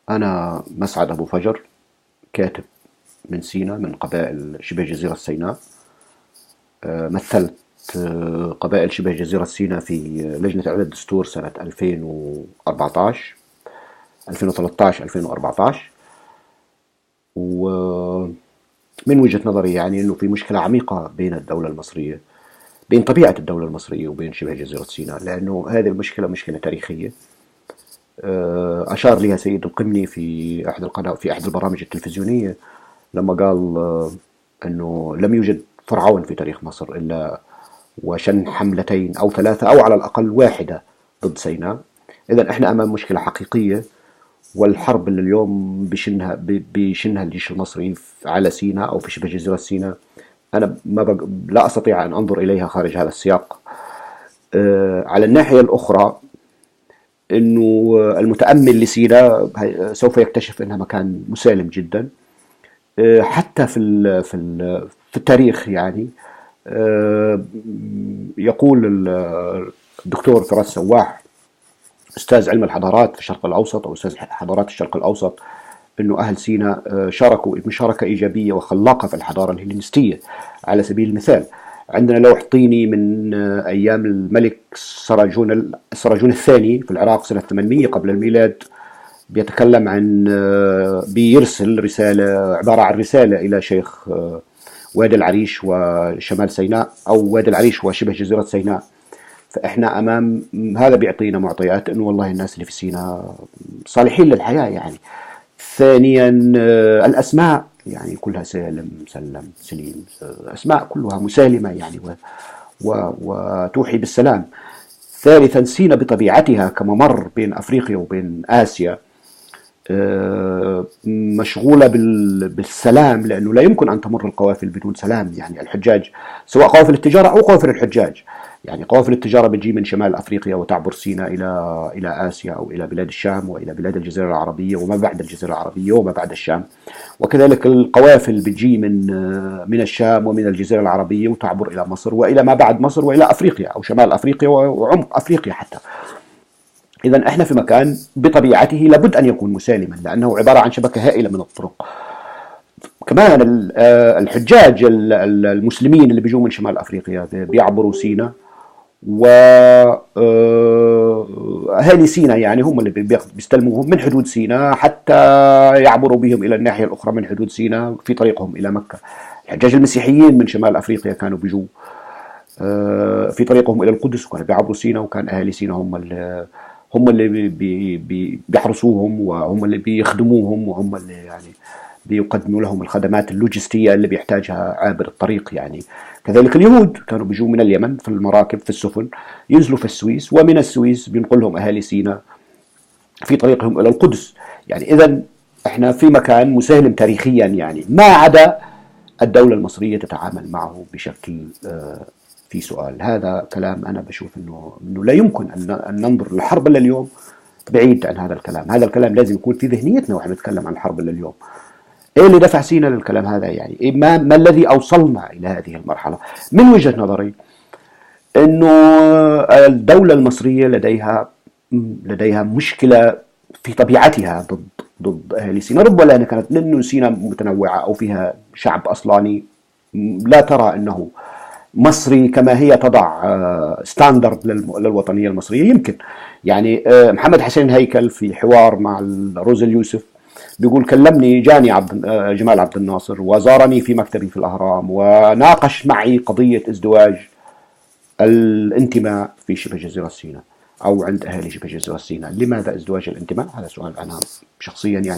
أنا مسعد أبو فجر، كاتب من سيناء، من قبائل شبه جزيرة سيناء. مثلت قبائل شبه جزيرة سيناء في لجنة إعداد الدستور سنة 2014، 2013، 2014. ومن وجهة نظري يعني أنه في مشكلة عميقة بين الدولة المصرية، بين طبيعة الدولة المصرية وبين شبه جزيرة سيناء، لأنه هذه المشكلة مشكلة تاريخية. أشار لها سيد القمني في أحد القناة، في أحد البرامج التلفزيونية، لما قال أنه لم يوجد فرعون في تاريخ مصر إلا وشن حملتين أو ثلاثة أو على الأقل واحدة ضد سيناء. إذن إحنا أمام مشكلة حقيقية، والحرب اللي اليوم بيشنها الجيش المصري على سيناء أو في شبه جزيرة سيناء، أنا لا أستطيع أن أنظر إليها خارج هذا السياق. على الناحية الأخرى، أنه المتأمل لسيناء سوف يكتشف أنها مكان مسالم جدا، حتى في التاريخ. يقول الدكتور فراس سواح، أستاذ علم الحضارات في الشرق الأوسط أو أستاذ حضارات الشرق الأوسط، أنه أهل سيناء شاركوا مشاركة إيجابية وخلاقة في الحضارة الهلينستية. على سبيل المثال، عندنا لوح طيني من أيام الملك سراجون الثاني في العراق سنة 800 قبل الميلاد، بيتكلم عن، بيرسل رسالة، عبارة عن رسالة إلى شيخ وادي العريش وشمال سيناء، أو وادي العريش وشبه جزيرة سيناء. فإحنا أمام هذا بيعطينا معطيات إنه والله الناس اللي في سيناء صالحين للحياة. ثانيا، الأسماء كلها سالم، سلم، سليم، أسماء كلها مسالمة وتوحي بالسلام. ثالثا، سيناء بطبيعتها كممر بين أفريقيا وبين آسيا، مشغولة بالسلام، لأنه لا يمكن أن تمر القوافل بدون سلام. الحجاج، سواء قوافل التجارة أو قوافل الحجاج، قوافل التجارة بتجي من شمال أفريقيا وتعبر سيناء إلى آسيا أو إلى بلاد الشام وإلى بلاد الجزيرة العربية وما بعد الجزيرة العربية وما بعد الشام. وكذلك القوافل بتجي من الشام ومن الجزيرة العربية وتعبر إلى مصر وإلى ما بعد مصر وإلى أفريقيا أو شمال أفريقيا وعمق أفريقيا حتى. إذن إحنا في مكان بطبيعته لابد أن يكون مسالما، لأنه عبارة عن شبكة هائلة من الطرق. كمان الحجاج المسلمين اللي بيجوا من شمال أفريقيا بيعبروا سيناء، و أهالي سيناء هم اللي بيستلموهم من حدود سيناء حتى يعبروا بهم إلى الناحية الأخرى من حدود سيناء في طريقهم إلى مكة. الحجاج المسيحيين من شمال أفريقيا كانوا بيجوا في طريقهم إلى القدس، وكانوا بيعبروا سيناء، وكان أهالي سيناء هم اللي بيحرسوهم، وهم اللي بيخدموهم، وهم اللي بيقدموا لهم الخدمات اللوجستية اللي بيحتاجها عابر الطريق. كذلك اليهود كانوا بيجوا من اليمن في المراكب في السفن، ينزلوا في السويس، ومن السويس بينقلهم أهالي سيناء في طريقهم إلى القدس. إذن إحنا في مكان مسالم تاريخيا، ما عدا الدولة المصرية تتعامل معه بشكل في سؤال. هذا كلام أنا بشوف إنه لا يمكن أن ننظر للحرب إلا اليوم بعيد عن هذا الكلام. هذا الكلام لازم يكون في ذهنيتنا وإحنا نتكلم عن الحرب إلا اليوم. إيه اللي دفع سينا للكلام هذا؟ إيه ما الذي أوصلنا إلى هذه المرحلة؟ من وجهة نظري إنه الدولة المصرية لديها مشكلة في طبيعتها ضد أهل سيناء، ربما لأنها كانت، لأنه سيناء متنوعة أو فيها شعب أصلاني لا ترى أنه مصري كما هي تضع standard للوطنية المصرية. يمكن محمد حسين هيكل في حوار مع روز اليوسف بيقول كلمني، جاني جمال عبد الناصر وزارني في مكتبي في الأهرام وناقش معي قضية ازدواج الانتماء في شبه جزيرة سيناء أو عند أهالي شبه جزيرة سيناء. لماذا ازدواج الانتماء؟ هذا سؤال أنا شخصيا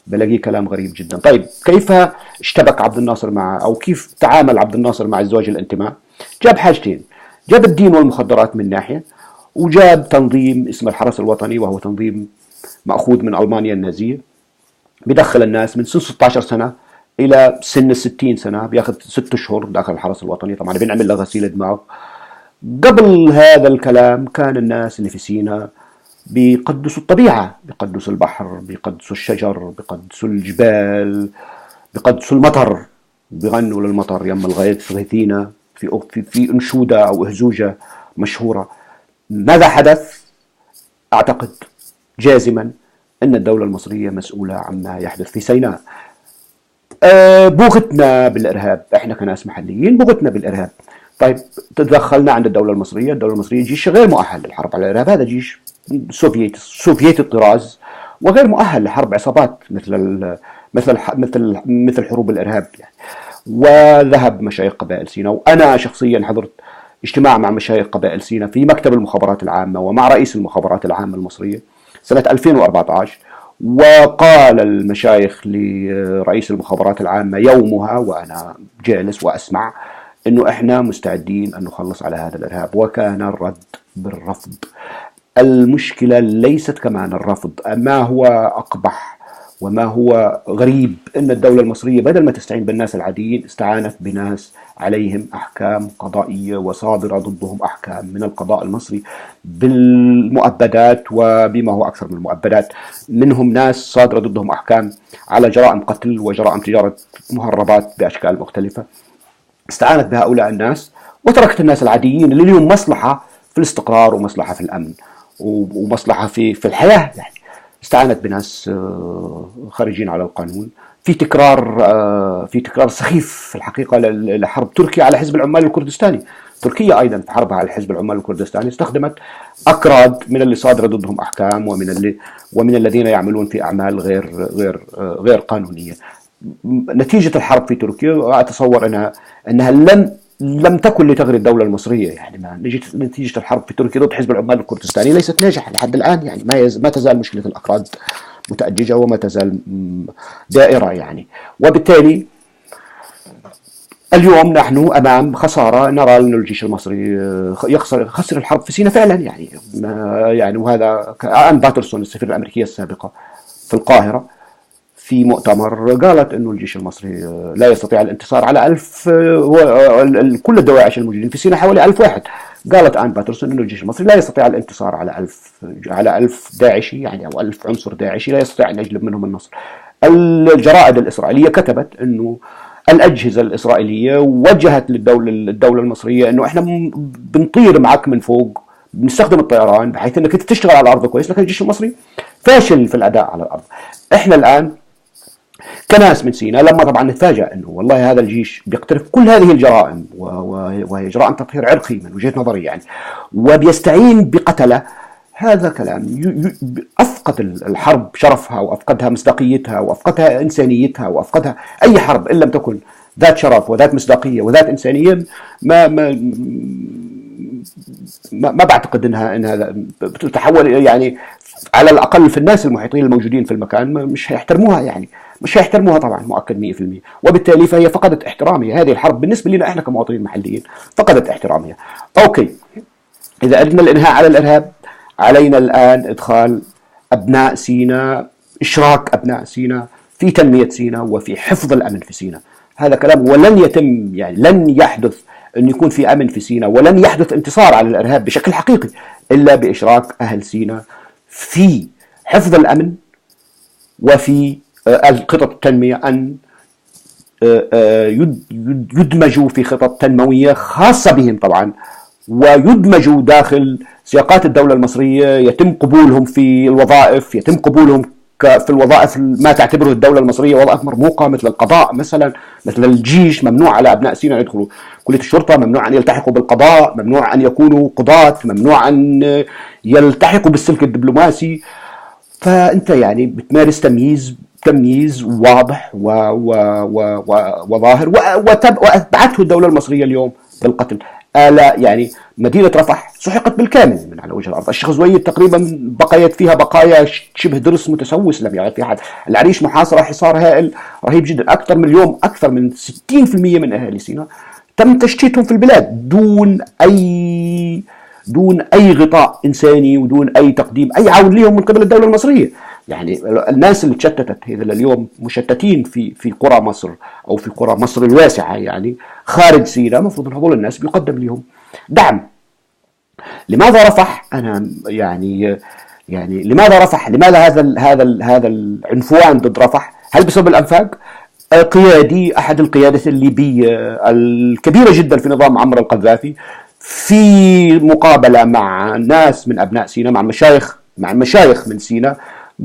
بلاقيه كلام غريب جدا. طيب كيف اشتبك عبد الناصر مع، أو كيف تعامل عبد الناصر مع ازدواج الانتماء؟ جاب حاجتين، جاب الدين والمخدرات من ناحية، وجاب تنظيم اسمه الحرس الوطني، وهو تنظيم مأخوذ من ألمانيا النازية، بيدخل الناس من سن 16 سنة إلى سن 60 سنة، بياخذ 6 أشهر داخل الحرس الوطني، طبعا بنعمل له غسيل دماغ. قبل هذا الكلام كان الناس اللي في سيناء بيقدسوا الطبيعة، بيقدسوا البحر، بيقدسوا الشجر، بيقدسوا الجبال، بيقدسوا المطر، بيغنوا للمطر يم الغيث غيثينا في أنشودة أو أهزوجة مشهورة. ماذا حدث؟ أعتقد جازما أن الدولة المصرية مسؤولة عما يحدث في سيناء. بغتنا بالإرهاب، إحنا كناس محليين بغتنا بالإرهاب. طيب تدخلنا عند الدولة المصرية، الدولة المصرية جيش غير مؤهل للحرب على الإرهاب، هذا جيش سوفيتي الطراز وغير مؤهل لحرب عصابات مثل مثل مثل مثل حروب الإرهاب يعني. وذهب مشايخ قبائل سيناء، وأنا شخصيا حضرت اجتماع مع مشايخ قبائل سيناء في مكتب المخابرات العامة ومع رئيس المخابرات العامة المصرية سنة 2014، وقال المشايخ لرئيس المخابرات العامة يومها وأنا جالس وأسمع أنه إحنا مستعدين أن نخلص على هذا الإرهاب، وكان الرد بالرفض. المشكلة ليست كمان الرفض، ما هو أقبح وما هو غريب أن الدولة المصرية بدل ما تستعين بالناس العاديين استعانت بناس عليهم أحكام قضائية وصادرة ضدهم أحكام من القضاء المصري بالمؤبدات وبما هو أكثر من المؤبدات، منهم ناس صادرة ضدهم أحكام على جرائم قتل وجرائم تجارة مهربات بأشكال مختلفة. استعانت بهؤلاء الناس وتركت الناس العاديين اللي لهم مصلحة في الاستقرار ومصلحة في الأمن ومصلحة في الحياة يعني. استعانت بناس خارجين على القانون في تكرار سخيف في الحقيقة لحرب تركيا على حزب العمال الكردستاني. تركيا أيضا في حربها على حزب العمال الكردستاني استخدمت أكراد من اللي صادرة ضدهم أحكام ومن الذين يعملون في أعمال غير غير غير قانونية. نتيجة الحرب في تركيا أتصور أنها لم تكن لتغري الدولة المصرية يعني. ما نتيجة الحرب في تركيا ضد حزب العمال الكردستاني ليست ناجحة لحد الآن يعني، ما تزال مشكلة الأكراد متأججة وما تزال دائرة يعني. وبالتالي اليوم نحن أمام خسارة، نرى أن الجيش المصري خسر الحرب في سيناء فعلا يعني. يعني وهذا آن باترسون السفيرة الأمريكية السابقة في القاهرة في مؤتمر قالت أنه الجيش المصري لا يستطيع الانتصار على 1000، كل الدواعش الموجودين في سيناء حوالي 1000 واحد. قالت آن باترسون أنه الجيش المصري لا يستطيع الانتصار على 1000 داعشي يعني، أو 1000 عنصر داعشي، لا يستطيع أن يجلب منهم النصر. الجرائد الإسرائيلية كتبت أنه الأجهزة الإسرائيلية وجهت للدولة المصرية أنه إحنا بنطير معك من فوق، بنستخدم الطيران بحيث أنك أنت تشتغل على الأرض كويس، لكن الجيش المصري فاشل في الأداء على الأرض. إحنا الآن كناس من سيناء لما طبعا نتفاجأ أنه والله هذا الجيش بيقترف كل هذه الجرائم وهي جرائم تطهير عرقي من وجهة نظري يعني، وبيستعين بقتلة، هذا كلام أفقد الحرب شرفها وأفقدها مصداقيتها وأفقدها إنسانيتها وأفقدها. أي حرب إن لم تكن ذات شرف وذات مصداقية وذات إنسانية ما ما ما, ما بعتقد انها بتتحول يعني، على الأقل في الناس المحيطين الموجودين في المكان مش هيحترموها يعني، مش هيحترموها طبعا مؤكد 100%. وبالتالي فهي فقدت احترامها. هذه الحرب بالنسبة لنا احنا كمواطنين محليين فقدت احترامها. okay، إذا أردنا الإنهاء على الإرهاب علينا الآن إدخال أبناء سيناء، إشراك أبناء سيناء في تنمية سيناء وفي حفظ الأمن في سيناء. هذا كلام ولن يتم يعني، لن يحدث أن يكون في أمن في سيناء ولن يحدث انتصار على الإرهاب بشكل حقيقي إلا بإشراك أهل سيناء في حفظ الأمن وفي خطط التنمية، أن يدمجوا في خطط تنموية خاصة بهم طبعا، ويدمجوا داخل سياقات الدولة المصرية، يتم قبولهم في الوظائف، يتم قبولهم في الوظائف ما تعتبره الدولة المصرية وظائف مرموقة مثل القضاء مثلا، مثل الجيش. ممنوع على أبناء سيناء يدخلوا كلية الشرطة، ممنوع أن يلتحقوا بالقضاء، ممنوع أن يكونوا قضاة، ممنوع أن يلتحقوا بالسلك الدبلوماسي. فأنت يعني بتمارس تمييز واضح وظاهر، وأتبعته الدولة المصرية اليوم بالقتل. آلاء يعني مدينة رفح سحقت بالكامل من على وجه الأرض. الشيخ زويد تقريبا بقيت فيها بقايا شبه درس متسوس لم يعد فيها أحد. العريش محاصرة حصار هائل رهيب جدا. أكثر من اليوم أكثر من 60% من أهالي سيناء تم تشتيتهم في البلاد دون أي غطاء إنساني ودون أي تقديم أي عون لهم من قبل الدولة المصرية. يعني الناس اللي تشتتت هذا اليوم مشتتين في قرى مصر أو في قرى مصر الواسعة يعني خارج سيناء، المفروض أن هذول الناس بيقدم لهم دعم. لماذا رفح؟ أنا يعني لماذا رفح؟ لماذا هذا العنفوان ضد رفح؟ هل بسبب الأنفاق؟ قيادي أحد القيادات الليبية الكبيرة جدا في نظام معمر القذافي في مقابلة مع ناس من أبناء سيناء، مع مشايخ من سيناء،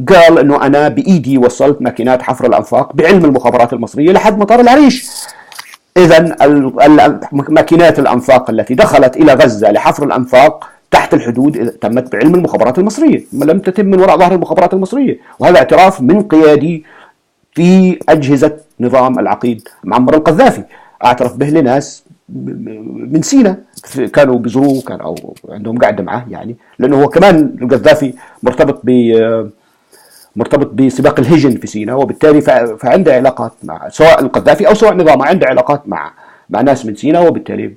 قال أنه أنا بإيدي وصلت ماكينات حفر الأنفاق بعلم المخابرات المصرية لحد مطار العريش. إذن ماكينات الأنفاق التي دخلت إلى غزة لحفر الأنفاق تحت الحدود تمت بعلم المخابرات المصرية، لم تتم من وراء ظهر المخابرات المصرية، وهذا اعتراف من قيادي في أجهزة نظام العقيد معمر القذافي، اعترف به لناس من سينا كانوا بيزوروه، كان أو عندهم قعدة معه يعني، لأنه هو كمان القذافي مرتبط بسباق الهجن في سينا، وبالتالي فعنده علاقات مع سواء القذافي أو سواء نظامه، عنده علاقات مع ناس من سينا، وبالتالي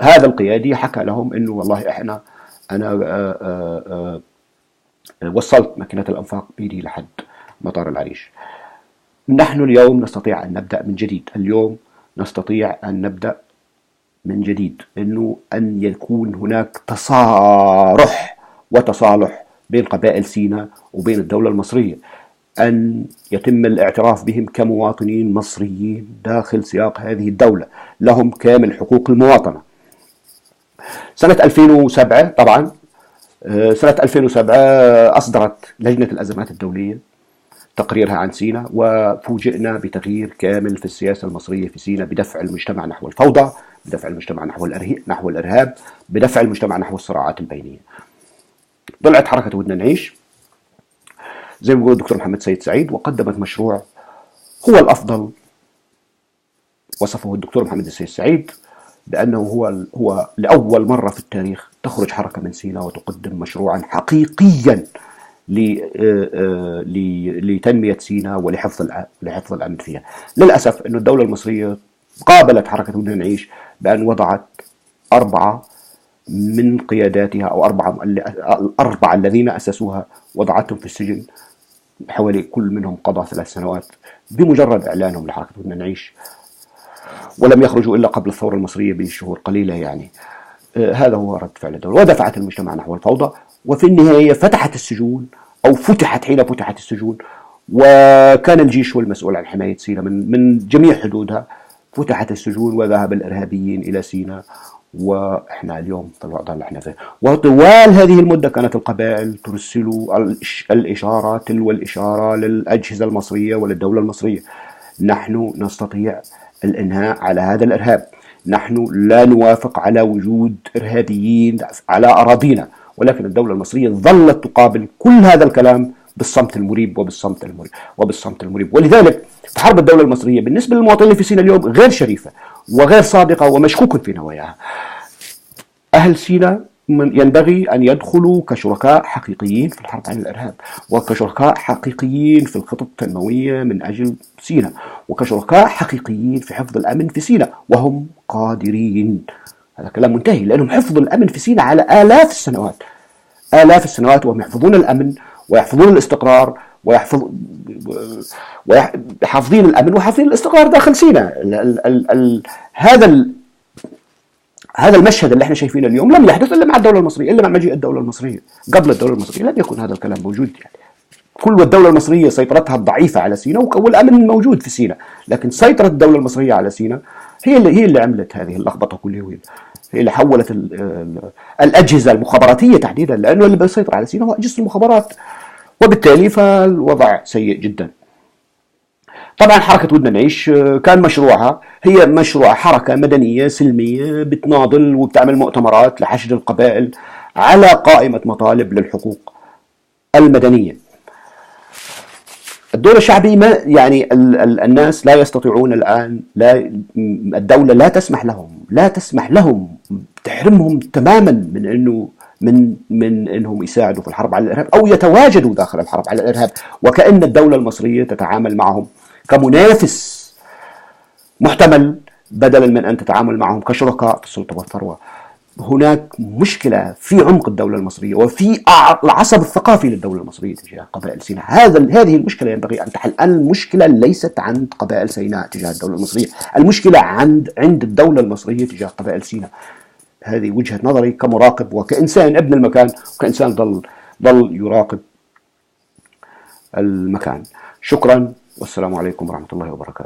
هذا القيادي حكى لهم إنه والله أنا وصلت ماكينات الأنفاق بيدي لحد مطار العريش. نحن اليوم نستطيع أن نبدأ من جديد، اليوم نستطيع أن نبدأ من جديد، إنه أن يكون هناك تصارح وتصالح بين قبائل سيناء وبين الدولة المصرية، أن يتم الاعتراف بهم كمواطنين مصريين داخل سياق هذه الدولة، لهم كامل حقوق المواطنة. سنة 2007 طبعا، سنة 2007 أصدرت لجنة الأزمات الدولية تقريرها عن سيناء، وفوجئنا بتغيير كامل في السياسة المصرية في سيناء، بدفع المجتمع نحو الفوضى، بدفع المجتمع نحو الإرهاب، بدفع المجتمع نحو الصراعات البينية. طلعت حركة ودنا نعيش زي ما بيقول الدكتور محمد سيد سعيد، وقدمت مشروع هو الأفضل، وصفه الدكتور محمد السيد سعيد بأنه هو لأول مرة في التاريخ تخرج حركة من سيناء وتقدم مشروعا حقيقيا لتنمية سيناء ولحفظ الأمن فيها. للأسف أن الدولة المصرية قابلت حركة ودنا نعيش بأن وضعت 4 من قياداتها، أو الأربعة الذين أسسوها وضعتهم في السجن، حوالي كل منهم قضى 3 سنوات بمجرد إعلانهم لحركة ودنا نعيش، ولم يخرجوا إلا قبل الثورة المصرية بشهور قليلة يعني. هذا هو رد فعل الدولة، ودفعت المجتمع نحو الفوضى، وفي النهاية فتحت السجون، أو فتحت حين فتحت السجون، وكان الجيش هو المسؤول عن حماية سيناء من جميع حدودها. فتحت السجون وذهب الإرهابيين إلى سيناء، وإحنا اليوم في الوضع اللي إحنا فيه. وطوال هذه المدة كانت القبائل ترسل الإشارة تلو الإشارة للأجهزة المصرية وللدولة المصرية: نحن نستطيع الإنهاء على هذا الإرهاب، نحن لا نوافق على وجود إرهابيين على أراضينا. ولكن الدولة المصرية ظلت تقابل كل هذا الكلام بالصمت المريب وبالصمت المريب وبالصمت المريب. ولذلك حرب الدولة المصرية بالنسبة للمواطنين في سيناء اليوم غير شريفة وغير صادقة ومشكوك في نواياها. أهل سيناء ينبغي أن يدخلوا كشركاء حقيقيين في الحرب على الإرهاب، وكشركاء حقيقيين في الخطط التنموية من أجل سيناء، وكشركاء حقيقيين في حفظ الأمن في سيناء، وهم قادرين. هذا كلام منتهي، لأنهم حفظوا الأمن في سيناء على آلاف السنوات، آلاف السنوات، وهم يحفظون الأمن ويحفظون الاستقرار ويحفظين الأمن وحافظين الاستقرار داخل سيناء. هذا المشهد اللي احنا شايفينه اليوم لم يحدث إلا مع الدولة المصرية، إلا مع مجيء الدولة المصرية. قبل الدولة المصرية لم يكن هذا الكلام موجود يعني. كل الدولة المصرية سيطرتها الضعيفة على سيناء، والأمن موجود في سيناء، لكن سيطرة الدولة المصرية على سيناء هي اللي عملت هذه اللخبطة كلها، هي اللي حولت الأجهزة المخابراتية تحديدا، لأنه اللي بيسيطر على سيناء هو أجهزة المخابرات، وبالتالي فالوضع سيء جدا. طبعا حركة ودنا نعيش كان مشروعها هي مشروع حركة مدنية سلمية بتناضل وبتعمل مؤتمرات لحشد القبائل على قائمة مطالب للحقوق المدنية. الدور الشعبي ما يعني الناس لا يستطيعون الآن، لا الدولة لا تسمح لهم، لا تسمح لهم، تحرمهم تماما من انه من انهم يساعدوا في الحرب على الارهاب او يتواجدوا داخل الحرب على الارهاب، وكأن الدولة المصرية تتعامل معهم كمنافس محتمل بدلا من ان تتعامل معهم كشركاء في السلطة والثروة. هناك مشكلة في عمق الدولة المصرية وفي العصب الثقافي للدولة المصرية تجاه قبائل سيناء. هذه المشكلة ينبغي أن تحل. المشكلة ليست عند قبائل سيناء تجاه الدولة المصرية، المشكلة عند الدولة المصرية تجاه قبائل سيناء. هذه وجهة نظري كمراقب وكإنسان ابن المكان وكإنسان ظل يراقب المكان. شكرا والسلام عليكم ورحمة الله وبركاته.